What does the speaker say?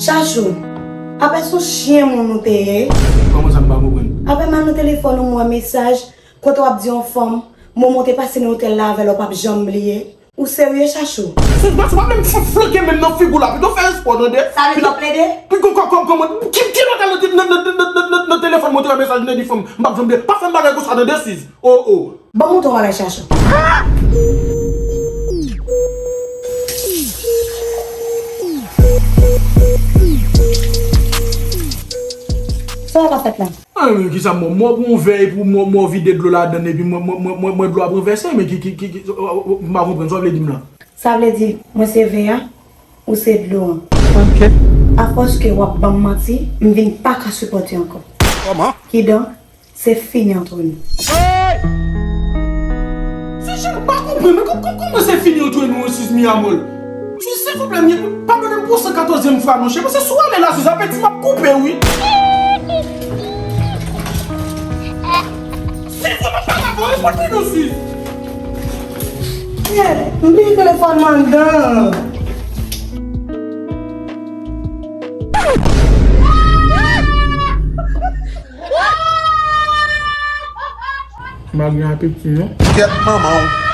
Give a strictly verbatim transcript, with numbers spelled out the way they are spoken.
Chachou, apre se yon chyen moun ou te ye. Kòman sa m pa konprann? Apre m al nan telefòn ou, m wè mesaj, kote w ap di yon fanm, moman w te pase nan otèl la avè l, ou p ap janm bliye. Ou serye, Chachou? Sis, bati, w ap menm flanke men m nan figi w la, pito fè espò, tande? Sa vle di w ap plede? Pito kòkòb kòman? Ki, ki lòt al nan, nan, nan telefòn mwen te wè mesaj, m te di fanm, m p ap janm bliye. Pa fè m bagay konsa, tande, Sis? O, o. Ban m montre w bagay, Chachou. Sa w ap fè la? Ay, men kisa mò, mò pran yon vè epi mò, mò vide dlo ladann epi mwen, mwen, mwen, mwen, mwen dlo ap ranvèse, men ki, ki, ki, ki, m pa konprann sa w vle di m la. Sa vle di, mwen se vè a, ou se dlo an. Ok. Afòs ke w ap ban m manti, m vin pa ka sipòte ankò. Kòman? Kidonk, se fini ant nou. Hey! Sis, m pa konprann, men kò-, kò-, kòman se fini ant nou, Sis, mi amor? Sis, silvouplè, mi, padone m pou san katòzyèm fwa, non, chè, paske si w ale la, Sis, apeti m ap koupe, wi. Sis, ou pa ka la, bon, repote nou, Sis. Eh, m bliye telefòn mwen anndan. M pa gen apeti, non. Kèt manman w.